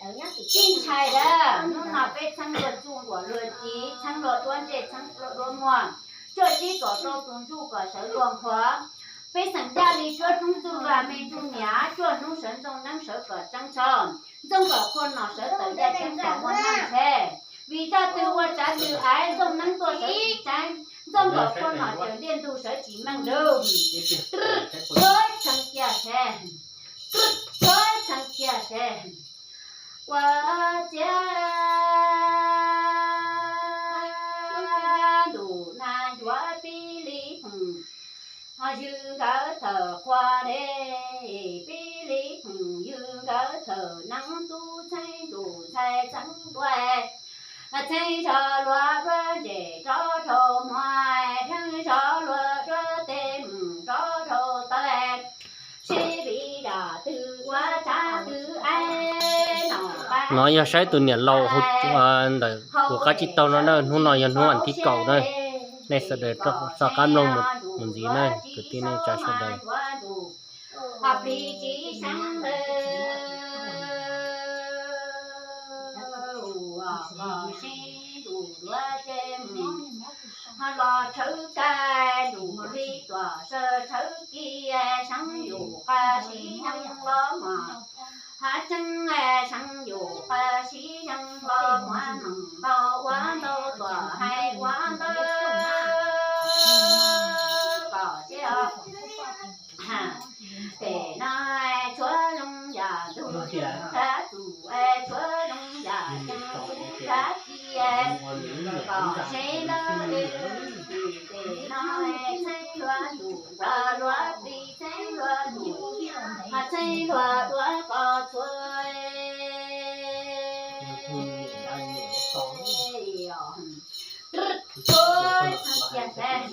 Txij ntshai dab, hnub no peb txheeb luag txuj nkuam luag tsiv, txheeb luag duab ntsej, txheeb luag duab muag, cuaj tsib kaum rau tus ntsuj kom sawv luag nqhuav. Peb xeem Yaj Li cuab roob txuj vaj me ntsuj niam, cuaj hnub sawv ntxooj neeb sawv kom tseeb tsho, ntxooj kom qhua nom sawv tawm yaj ceeb kom muaj neej ntshe. Vim zaj twg ua tsav twg aiv, ntxooj neeb tuaj sawv tsis tseeb, ntxooj kom qhua nom caws liaj ntug sawv tsis meej lug. Txhawb txheeb kiag seb, txhawb txheeb kiag seb. Ua ciav ntuj na yuav pib li hwm, ho yws nkawd thawm qhua le, pib li hwm yws nkawd thawm neeb tub txheeb tus ntxhais txheeb duaj, txheeb zog luag duab ntsej rov rau muag, txheeb zog luag duab tej mus rov rau taw. Sib vim dam twg ua tsav twg aiv no. No yog saib tus niam laus ntawm kuv qab tsib taug no na, hnub no yog hnub vas thib kaum na. Nej sawv daws txoj qab mloog mus ntxiv na kwv tij neej tsa sawv daws. Ho plig tsis seev lawm, kom sib ntus duav ces mus, ho los tshawb kab ntus li tuam sawv tshawb kiag, seev yus qab sib yeej los mas, ho tseeb seev yus qab sib yeej los mas, neeg ntau ua ntau tuam hais ua ntau kom siab. Pem no tshuav zoo yam ntug rab txum, tshuav zoo yam ceev rab ci, kom seb lawv li. Pem no txheeb luag txuj nkuam luag plig, txheeb luag txuj, txheeb luag duav pov txhua. Tshuav txheeb kiag seb,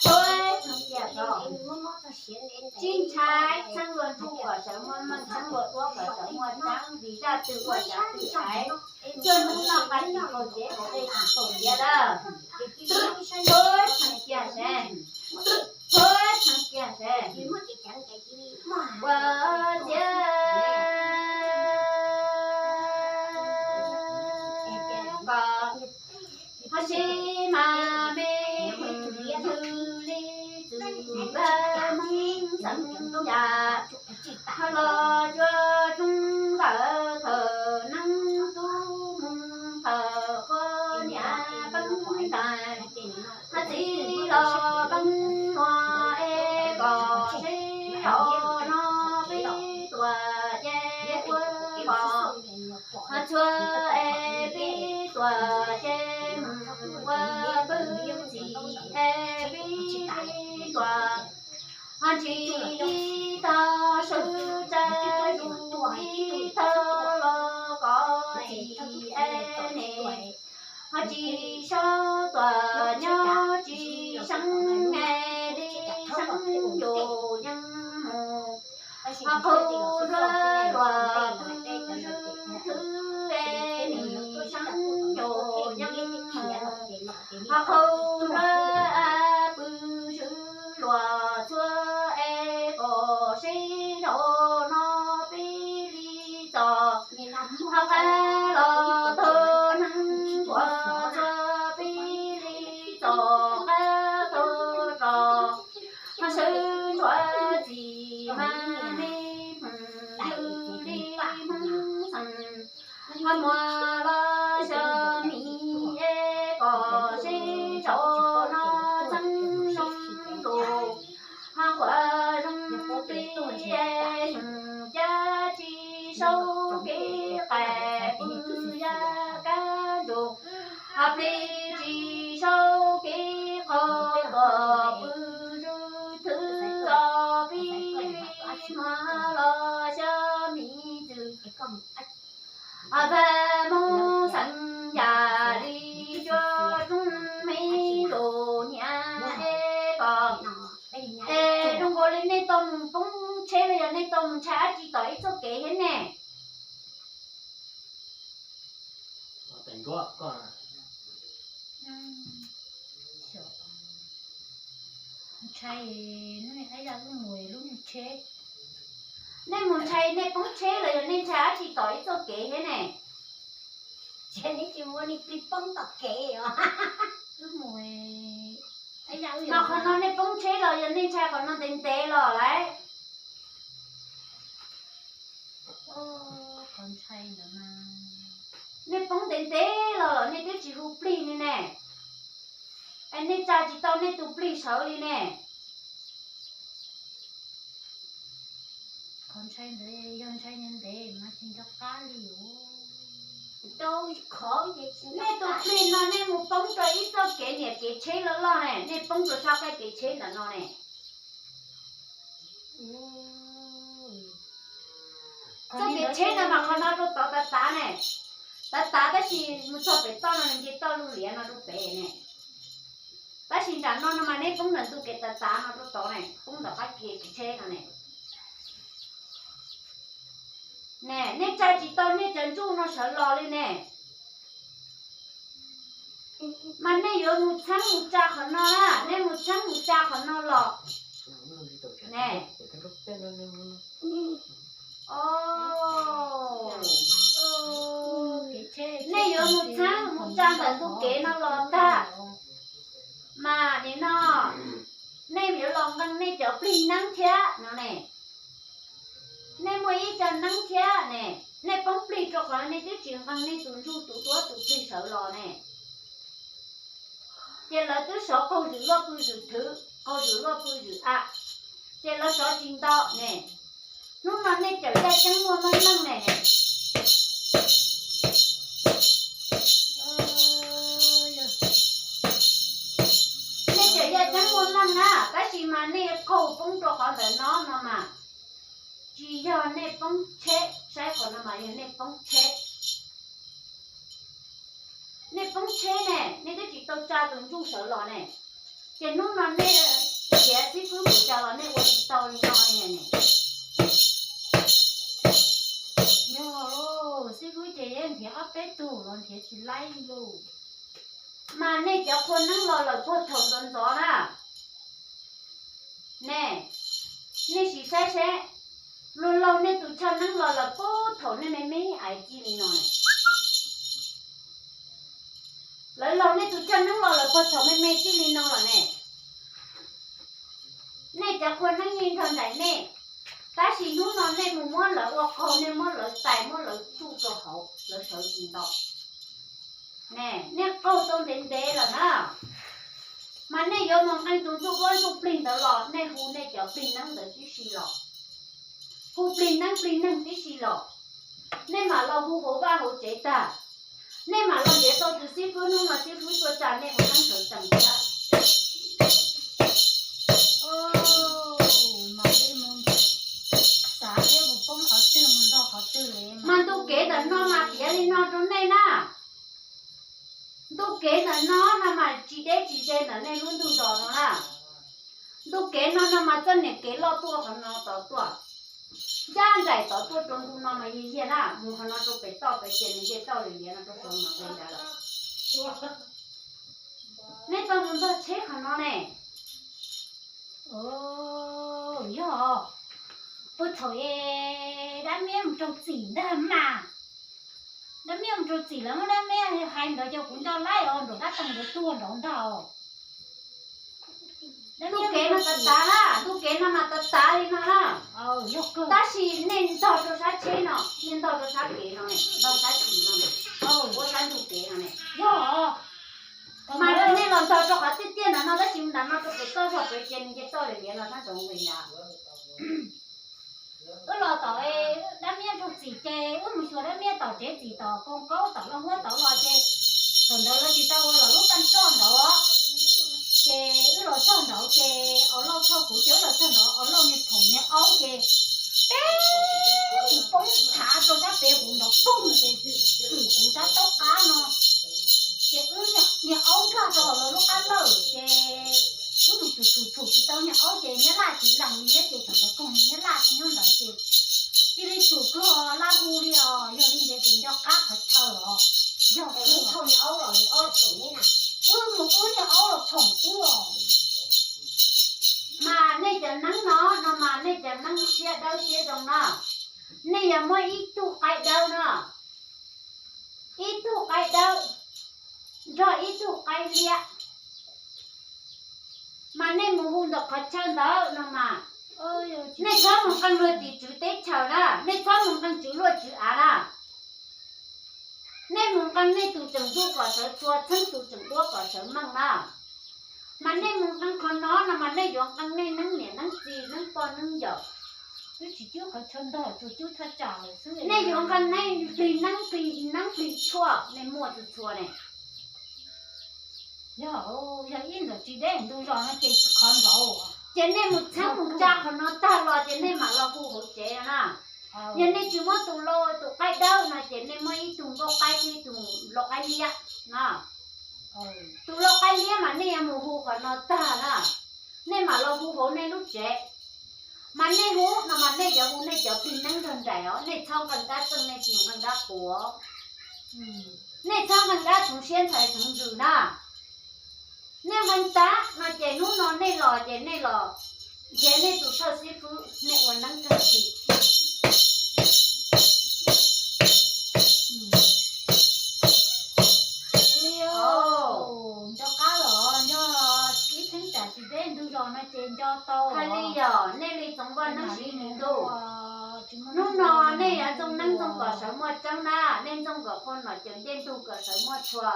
tshuav txheeb kiag seb. Sib ntshai, txheeb luag ntsuj kom sawv muaj meej, txheeb luag duab kom sawv muaj tseeb, vim zaj twg ua tsav twg aiv, cuaj hnub noj qab tsis kaum cev, kaum dej tsis kaum tiav lawm. Tshuav txheeb kiag seb, tshuav txheeb kiag seb. Ua ciav kom ho sib mas me hwm yws li txwm vaj Hmoob xeem Yaj, ho los cuab roob nkawd thawm neeb tub mus thawm qhua niam peeb ntais, ho txiv los peeb nuav es kom seb hauv no peb tuam ces ua pom, ho txhua es peb tuam ces mus ua pw, txiv es peb tuam ho tsis ib tag sawv tsa yus ib tag los kom txiv es ne, ho tsis sau tuam nyob tsis seev es li seev yus yeej mus, ho qhua luag luag pw zwm thwv es nim seev yus yeej mus, ho qhua luag pw zwm luag txhua es kom seb zaum no peb li txom, ho qab los tag neeg ua txhua peb li txom qab tag zog, ho sawv ntxuav txim mas me hwm yws li Hmoob xeem, ho muaj los xyov mis es kom seb zaum no txheeb zoo lus, ho quav zoo plig es hwm cab tsis sau kev qais pw yaj kab ntsug, ho plig tsis sau kev qhov tuam pw zwm thwv os peb li muaj los xyov mis txwm. Vaj Hmoob xeem Yaj li cuab roob me lus niam es kom, es zoo nkaus li nej tau mus poob tsheb los yog nej tau mus ntshai dab tsi tom ib txoj kev thiab ne? Nej mus ntshai nej poob tsheb los yog nej ntshai dab tsi tom ib txoj kev? kev thiab ne. Ces neb tsis muaj nej plig poob tom kev os. Mas qhov no nej poob tsheb los yog nej ntshai qhov no ntev ntev los lawm? Nej poob ntev ntev los los nej twb tsis hu plig li ne. Es nej tsa tsis tau nej tus plig sawv li ne. Nej tus plig no nej mus poob rau ib txoj kev niam kev tsheb loj loj ne, nej poob rau sab qaib kev tsheb ntawm no ne. Txoj kev tsheb no mas qhov no rau tod tav tav ne, tav tav tab sis mus txog pem toj no nws nce toj lug liav no rau pem ne. Tab sis nram no no mas nej poob ntawm ntu kev tav tav no rau tod ne, poob ntawm qab kev tsheb no ne. Ne, nej tsa tsis tau nej cov ntsuj no sawv los li ne. Mas nej yuav mus txheeb mus tsa qhov no na, nej mus txheeb mus tsa qhov no los ne. Nej yuav mus txheeb mus tsa ntawm ntu kev no los tag, mas nim no nej yuav los nqee nej cov plig neeb thiab no ne. Nej muaj ib co neeb thiab ne, nej poob plig rau qhov nej twb tsis nqee nej tus ntsuj tus duab tus plig sawv los ne. Ces lawv twb sov qaug zwm luaj pw zwm thwv, qaug zwm luaj pw zwm a, ces lawv sov tsis nto ne. Hnub no nej cawm yaj ceeb muaj meej meej ne. Nej cawm yaj ceeb muaj meej na, tab sis mas nej qaug poob rau qhov ntawm no no mas tsis yog nej poob tsheb, saib qhov no mas yog nej poob tsheb. Nej poob tsheb ne, nej twb tsis tau tsa tus ntsuj sawv los ne. Ces hnub no nej nrhiav xib fwb mus cas los nej ua tsis tau li no ne. Yog xib fwb ces yeej nrhiav ob peb tug los nrhiav tsis laib li lauj. Mas nej cov qhua neeb los lawm puag thaum ntxov ntxov na. Ne, nej sim saib seb, luag laug nej tus choj neeb los lawm puag thaum nej me me ais txij li no ne. Lawv laug nej tus choj neeb los lawm puag thaum me me txij li no lawm ne. Nej cov qhua neeb yeej nrog nraim nej, tab sis hnub no nej mus muab lawv ua qaug, nej muab lawv tais muab lawv tsuj rau hauv lawv sawv tsis nto. Ne, nej qaug tau ntev ntev lawm na. Mas nej yuav mus nqee tus ntsuj duab ntsuj plig ntawd los nej hu nej cov plig neeb ntawd tib si los, hu plig neeb plig neeg tib si los, nej mam los hu hauv vaj hauv tsev tag. Nej mam los nrhiav tau tus xib fwb, hnub no xib fwb tuaj tsa nej ua neeb sawv tsees thiab. Mas ntu kev ntawm no mas piav li no rau nej na. Ntu kev ntawm no no mas tsis deb tsis ze ntawm nej lub ntuj zos no na. Ntu kev no no mas txoj niam kev loj tuaj qhov no tod tuaj, ncaj nraim tod tuaj rau ntu no mas yig yig na, mus qhov no rau pem toj pem ces nws nce toj lawm liav no rau saud mas nqis nrad lawm. Nej tau mus ntog tsheb qhov no ne. Yog, puag thaum dab miab mus raug txim ntag mas. Dab miab mus raug txim lawv muab dab miab hais ntawd ces kuv nco laib os, nraum dab tag ntawd tuag nraud ntag os. Ntu kev no tav tav na, ntu kev no mas tav tav li no na. Tab sis nej ntog rau sab tsheb no, nej ntog rau sab kev no, ntog sab tsheb no, ua sab ntu kev no ne. Yog, mas nej los ntog rau qhov tiaj tiaj ntawm no tab sis mus ntawm no rau pem toj zog pem ces nws nce toj lawm liav no sab nraud nqis nrad. Wb los tom dab miab raug txim ces wb mus xyuas dab miab tom tsev txim tom koom kaub tom loj huab tod los ces thaum ntawd lawv tsis tau ua lawv lub paj roj nraud. Ces wb los txog nraud ces Au Lauj thauj kuv ces wb los txog nraud Au Lauj niag phoom niag aub ces peb tus poob thav rau sab pem huv nraud poog ces txwm kuv sab taub qab no. Ces wb niag aub nkag rau hauv lawv lub qab lawj ces wb mus tshum tshum tshum tsis tau niag aub ces niag laj tsis lees li thiab ces thaum ntawd koog niag laj tsis nyob ntawd ces cia li tsum kawg laj hu li os, yog li ntawd ces nco qab qhov chaw os. Yog, wb mus wb niag aub los phoom wb os. Mas nej cov neeb no no mas nej cov neeb siab dawb siab zoo na, nej yog muaj ib tug qaib dawb no, qaib liab. Mas nej mus hu ntawm qhov chaw ntawd no mas, nej txhob mus nqee luag tim tswv teb chaws na, nej txhob mus nqee tswv luaj tswv av na. Nej mus nqee nej tus tseem ntuj kom sawv txhua, txheeb tus tseem duab kom sawv meej na. Mas nej mus nqee qhov no no mas nej yuav nqee nej neeb niam neeb txiv neeb poj neeb yawm. Nej yuav nqee nej plig neeb plig neeb plig tshuaj nej muaj txhua txhua ne. Yog, yog ib ntawm tsis deb ntug zos no ces qhov nraud. Ces nej mus txheeb mus tsa qhov no tag los ces nej mam los hu hauv tsev no na. Yog nej tsis muab tus lau tus qaib dawb no ces nej muab ib tug nkauj qaib thiab ib tug lau qaib liab no. Tus lau qaib liab mas nej yuav mus hu qhov no tag na, nej mam los hu hauv nej lub tsev. Mas nej hu no mas nej yuav hu nej cov plig neeb nrog nraim os, nej txhob nqee dab txeej, nej tsis nqee dab quav. Nej txhob nqee dab txhoov siab ntxhais txhoov ntsws na. Nej nqee dab no ces hnub no nej los ces nej los nrhiav nej tus thawj xib fwb, nej ua neeb kawg tsis nco qab los nco ib theeb tsam tsis deb ntug zos no ces nco tau. Hais li yog nej li txoov vaj neeb siv li ntuj. Hnub no nej yuav ntxooj neeb ntxooj kom sawv muaj tseeb na, nej ntxooj kom qhua nom cawm ncej ntug kom sawv muaj tshua.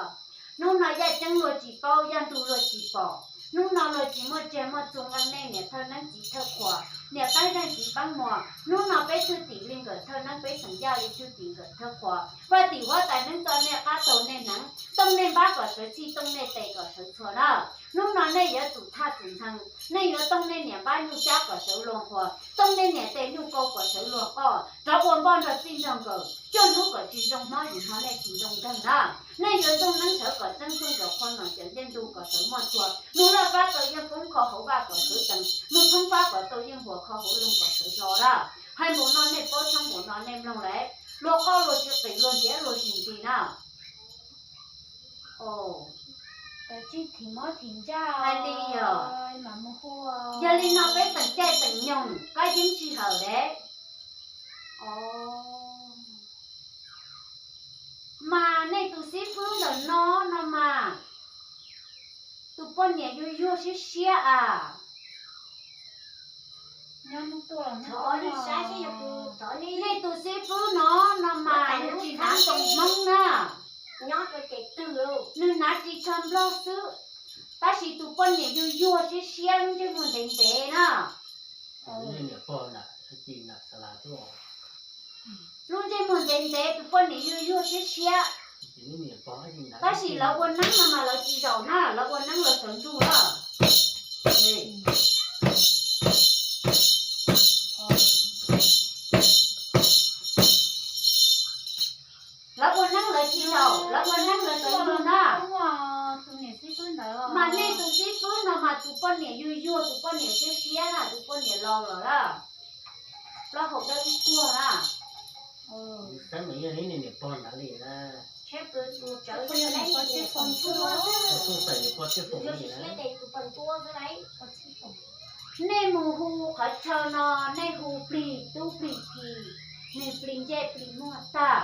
Hnub no yaj ceeb luag tsis paub, yaj ntug luag tsis pom. Hnub no luag tsis muaj tsiaj muaj txhu nqee nej niam thawj neeb txiv thawj qhua, niam pab zeej txiv pab muag. Hnub no peb thwj tim li nkawm thawj neeb, peb xeem yaj li thwj tim nkawm thawj qhua. Vaj tim huab tais neeb tso nej qab taug nej hneev, tooj nej npab kom sawv txhij, tooj nej tes kom sawv txhua na. Hnub no nej yuav tsum thaj tsum ntxeev, nej yuav tooj nej niam npab nyuj cab kom sawv luag nqua, tooj nej niam tes nyuj kau kom sawv luag qoj, rov ua npoj nrog txij nrog nkawm, cuaj hnub kom tsis nroo hmab, yim hmo nej tsis nroo nkeeg na. Nej yuav ntxooj neeb sawv kom tseeb, ntxooj kom qhua nom cawm ncej ntug kom sawv muaj tshua, mus laj fab tau yeej poob, kho hauv vaj kom sawv teev, mus thoob fab kom tau yeej huas, kho hauv loog kom sawv hlo na. Hais npaum no nej paub tshoob, npaum no nej mloog lawm, luag qoj luag tsis qis, luag ntiav luag tsis nti na. Hais li yog, yog li no peb teem caij teem nyoog kab yeeb sij hawm dev. Mas nej tus xib fwb ntawm no no mas, tus poj niam yuag yuag siab siab as. Nej tus xib fwb no no mas nws tsis hnav ntoo Hmoob na, nws hnav ris tsho Nplog xwb, tab sis tus poj niam yuag yuag siab siab, lub ntsej muag ntev ntev na. Lub ntsej muag ntev ntev, tus poj niam yuag yuag siab siab, tab sis lawv ua neeb no mas lawv tsis zaum na, lawv ua neeb lawv sawv ntsug na. Lawv ua neeb lawv tsis zaum, lawv ua neeb lawv sawv ntsug na. Mas nej tus xib fwb no mas tus poj niam yuag yuag, tus poj niam siab siab na, tus poj niam laus lawm na. Plaub hau dawb ib tuag na. Nej mus hu qhov chaw no, nej hu plig tub plig ki, nws plig ntsej plig muag tag,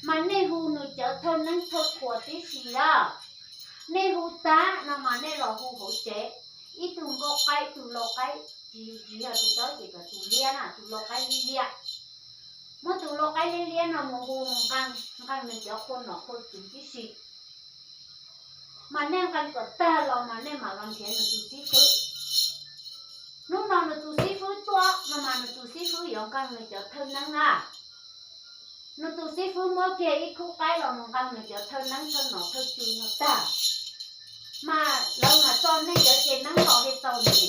mas nej hu nws cov thawj neeb thawj qhua tib si lawm. Nej hu tag no mas nej los hu hauv tsev, ib tug nkauj qaib, ib tug lau qaib, tsis, tsis yog tus dawb ces kom tus liab na, tus lau qaib liab liab. Muab tus lau qaib liab liab no mus hu mus nqee, nqee nws cov qhua nom qhua tswv tib si. Mas nej nqee kom tag los mas nej mam los nrhiav nws tus xib fwb. Hnub no nws tus xib fwb tuaj no mas nws tus xib fwb yuav nqee nws cov thawj neeb na. Nws tus xib fwb muab kiag ib khub qaib los mus nqee nws cov thawj neeb thawj nom thawj tswv no tag, mas lawv mam tso nej cov tsev neeb los li tau nws.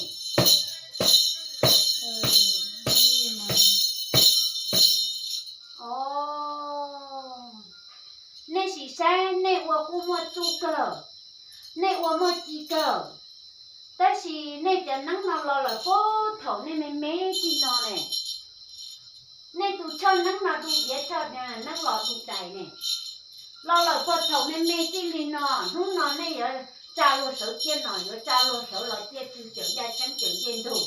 Nej sim saib, nej ua kuj muaj txuj kawg, nej ua muaj ci kawg, tab sis nej cov neeb no los lawm puag thaum nej me me txij no ne. Nej tus choj neeb no du diav choj neeb los du dais ne. Los lawm puag thaum me me txij li no, hnub no nej yuav tsa luag sawv ciaj nom, yuav tsa luag sawv los ciaj tswv cawm yaj ceeb cawm ncej ntug.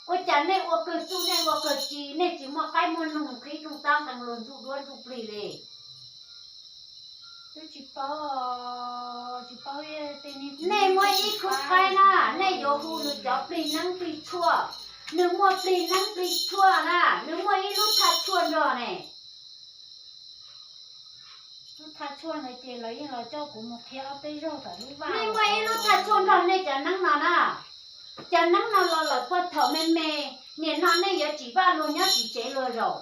Ua cas nej ua kawg txuj, nej ua kawg ci, nej tsis muaj qaib muaj noog qhib rooj tab nqee luag ntsuj duab ntsuj plig li? Twb tsis paub, tsis paub. Nej muaj ib khub qaib na, nej yuav hu nws cov plig neeb plig tshuaj. Nws muaj plig neeb plig tshuaj na, nws muaj ib lub thaj tshuaj nrog ne. Lub thaj tshuaj no ces los yeej los coj kuv mus qhia ob peb zaug tom lub vaj. Nej muaj ib lub thaj tshuaj nrog nej cov neeb no na. Cov neeb no los lawm puag thaum me me, nim no nej yuav tsim vaj luag nyob tsis tsev luag zaum.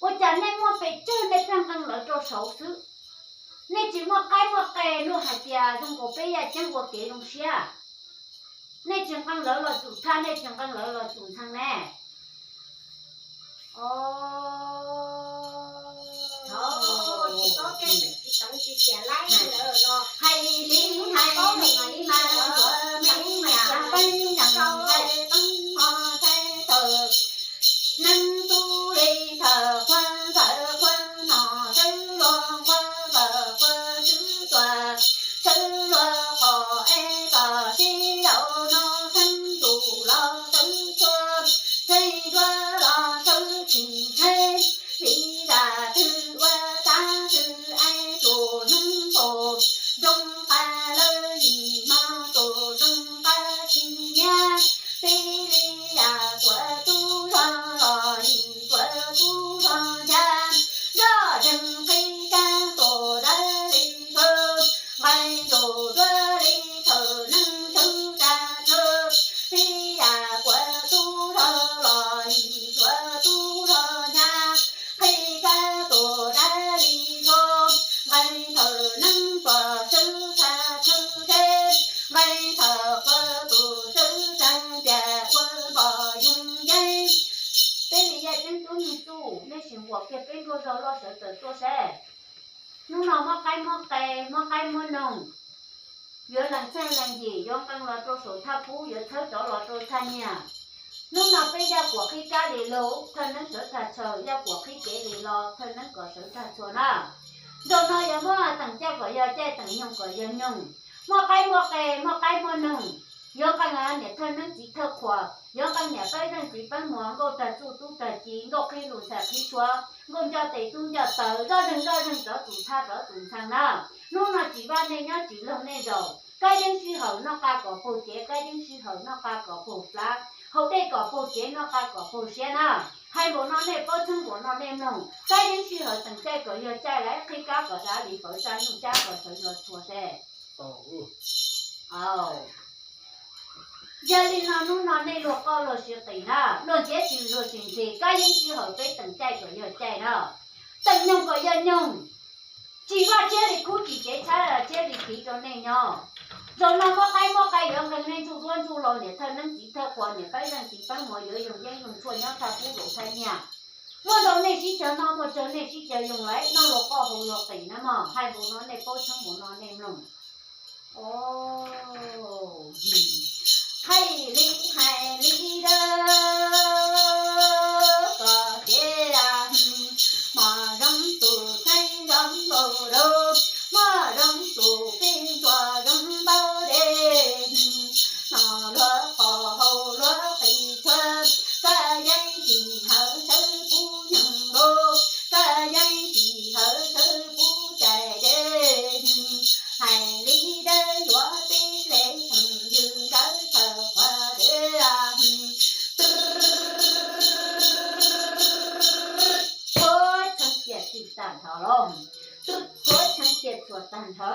Ua cas nej muaj pes tsawg nej pheej nqee lawv rau saud xwb? Nej tsis muaj qaib muaj qe, luag hais tias zoo nkaus peb yaj ceeb ua kev zoo siab. Nej tsis nqee lawv los tsum thaj, nej tsis nqee lawv los tsum ntxhee ne. Hais li hais li mas, meej yam peeb yam hais peeb ho thaij tawm. Neeb tub li thawm qhuav ntxawm qhuav no, sawv luag qhuav vawm qhuav swb tuam, sawv luag qom es kom sib daus no, xeeb tus los sawv tshuaj, txheej duab los sawv tsis ntxheb, vim yam twg ua tab twg es tus hnub npaum, zoo qab lawv yim hmo tus zoo qab tsis nyiab, tib li yam kuav tub zog los yim kuav tub zog ncaj, zoj zeeg qhib kab tus dab li zog, nqee tus duab li thawm neeb sawv tag tshuaj, tib yam kuav tub zog los yim kuav tub zog ncaj, qhib kab tus dab li zog, nqee thawm neeb tus sawv tag tshuaj seb, nqee thawm kuav tus sawv tag ntiag ua npom yoog yeeb. Peb li yaj ceeb tub neeg tsuj, nej sim npuam kiag peb npluag zog loj sawv tawm tuaj seb. Hnub no muab qaib muab qe, muab qaib muab noog, yuav lees txheej lees yim, yuav nqee los rau saum thaj pub, yuav txhawb rov los rau thaj niag. Hnub no peb yaj kuam qhib kab li lug, thawj neeb sawv tag tshaw, yaj kuam qhib kev li los, thawj neeb kom sawv tag txhua na. Zaum no yuav muab teem caij kom yog caij, teem nyoog kom yog nyoog, muab qaib muab qe, muab qaib muab noog, yuav nqee niam thawj neeb txiv thawj qhua, yuav nqee niam peb zeej txiv peeb muas, nkauj tag txuj tub tag ci, nkauj qhib lus ntxhais qhib tshuab, nkauj nco tes tub nco taw, zoj zeeg zoj zeeg rov tus thaj rov tus ntxhee na. Hnub no tsim vaj nej nyob tsim loog nej zaum, kab yeeb sij hawm noj qa kom paug cev, kab yeeb sij hawm noj qa kom paug plab, haus dej kom paug cev noj qa kom paug siab na. Hais npaum no nej paub txheeb npaum no nej mloog, kab yeeb sij hawm teem caij kom yog caij, lawv qhib kab kom dav li fawv, tsa nyuj cab kom sawv los txhua seb. Yog li no hnub no nej luag qoj luag siv qis na, luag ntxiab tsis luag tsis ntxhi, kab yeeb sij hawm peb teem caij kom yog caij na, teem nyoog kom yog nyoog. Tsim vaj tsiab li kub, tsim cev tshaib tsiab li tiv rau nej nyob. Zaum no muab qaib muab qe yuav nqee nej ntsuj duab ntsuj laug, niam thawj neeb txiv thawj qhua, niam peb zeej txiv peeb muas yuav yoog yeeb yoog tshuaj nyob thaj pub zaum thaj niag. Muaj ntau nej sib caug noj, muaj tsawg nej sib caug yoog, lawv noj luag qoj haus luag qis na mog. Hais npaum no nej paub txheeb npaum no nej mloog. Hais li hais li dawb kom kev, mos zoo tus txheeb zoo npaum rau, mos zoo tus pij ntuas zoo npaum dej, noj luag qoj haus luag qis tshuaj, kab yeeb sij hawm sawv pub nyoog rau, kab yeeb sij hawm sawv pub caij dej. Hais li dawb yuav pib le theem ywg nkawd txhawj qhuav dej. Tshuab tshee tiaj txhua tag nrho los, tshuab tshee tiaj txhua tag nrho.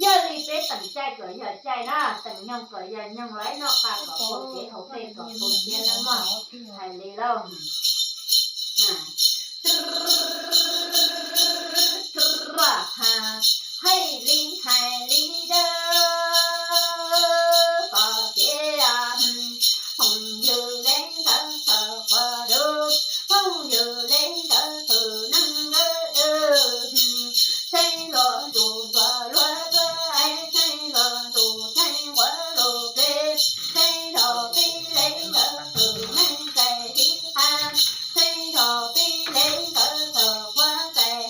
Yog li peb teem caij kom yog caij na, teem nyoog kom yog nyoog, lawv noj qa kom paug cev, haus dej kom paug siab na mog. Hais li lauj. Hais li hais li dawb kom kev, phooj ywg le nkawd txhawj qhuav dub, phooj ywg le nkawd txhawj neeg nkawd, txheej los ntsuj ntsuag luag tuaj, txheej los ntsuj txheej quav los ples, txheej los pib le nkawd txhawj neeg txais tib qab, txheej los pib le nkawd txhawj qhuav txais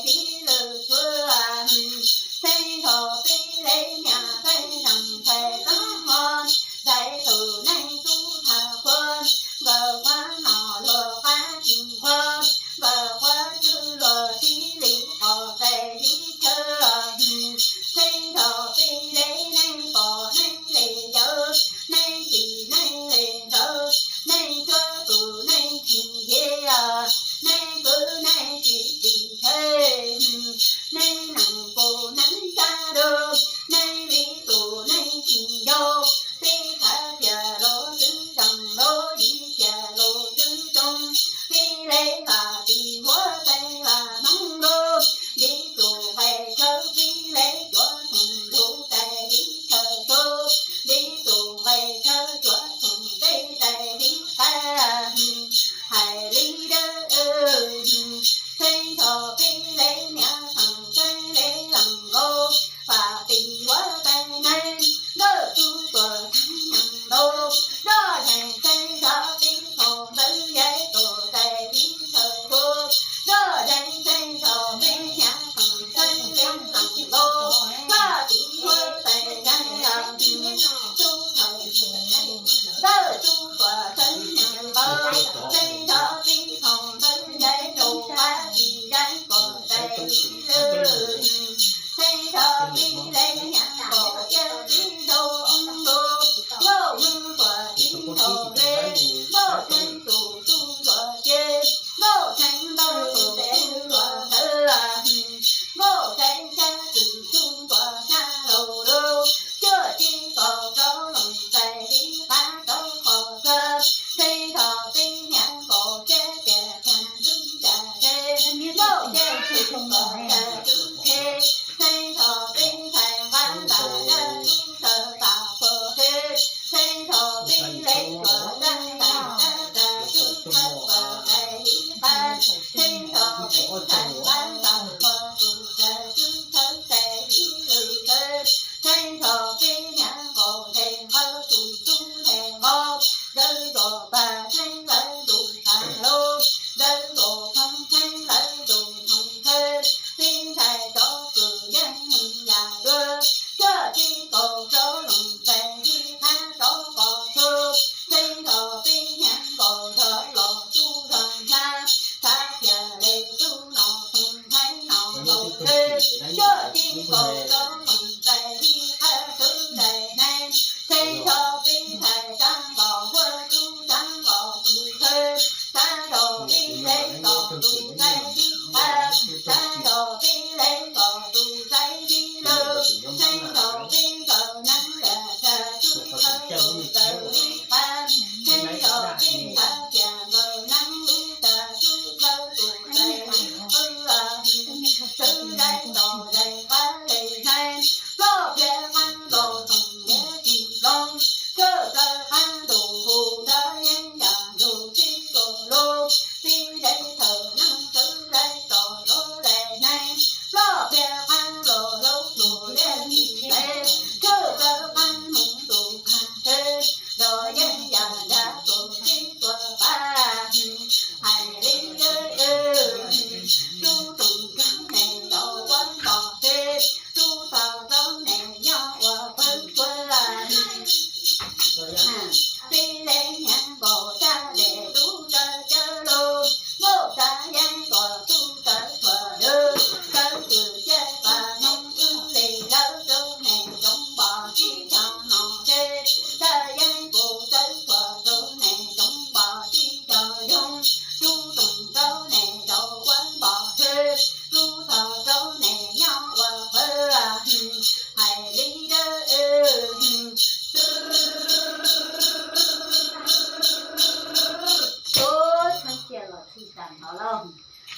Tub tshab cia los txhij tag nrho lauj.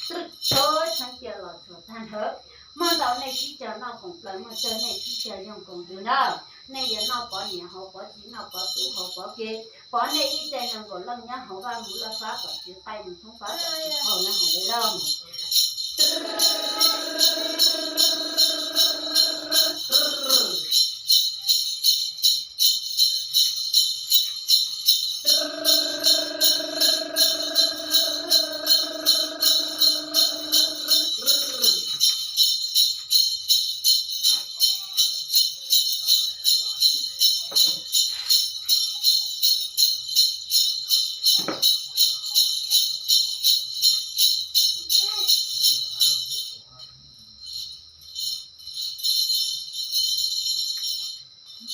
Tub tshab cia los txhua tag nrho. Muaj ntau nej sib caw noj khoom plaws, muaj tsawg nej sib caw yoog koom ntws na. Nej yuav noj pov niam hauv pov txiv, noj pov tub hauv pov ke, pov nej ib txhia nees nkaum leej nyob hauv vaj mus laj fab kom txiv qaij mus thoob fab kom txiv qaug na hais li lauj.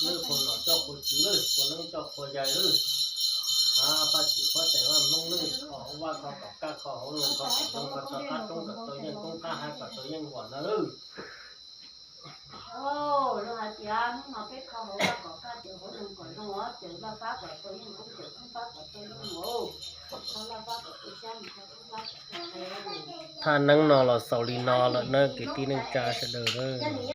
Lwm qhua nom coj qhua tswv lwm, qhua neeb coj qhua yaig lwm. Faj tim huab tais Vaj Hmoob lwm, kho hauv vaj kho tom kaj, kho hauv loog kho tom loog, kho txog qab roob kom tau yeej koob, qab hav kom tau yeej vom na lwm. Luag hais tias hnub no peb kho hauv vaj kom kaj, caws hauv loog kom zoo os, caws laj fab kom tau yeej koob, caws thoob fab kom tau yeej vom. Thaj neeb no los xaus li no lawm na kwv tij neej tsa sawv daws na.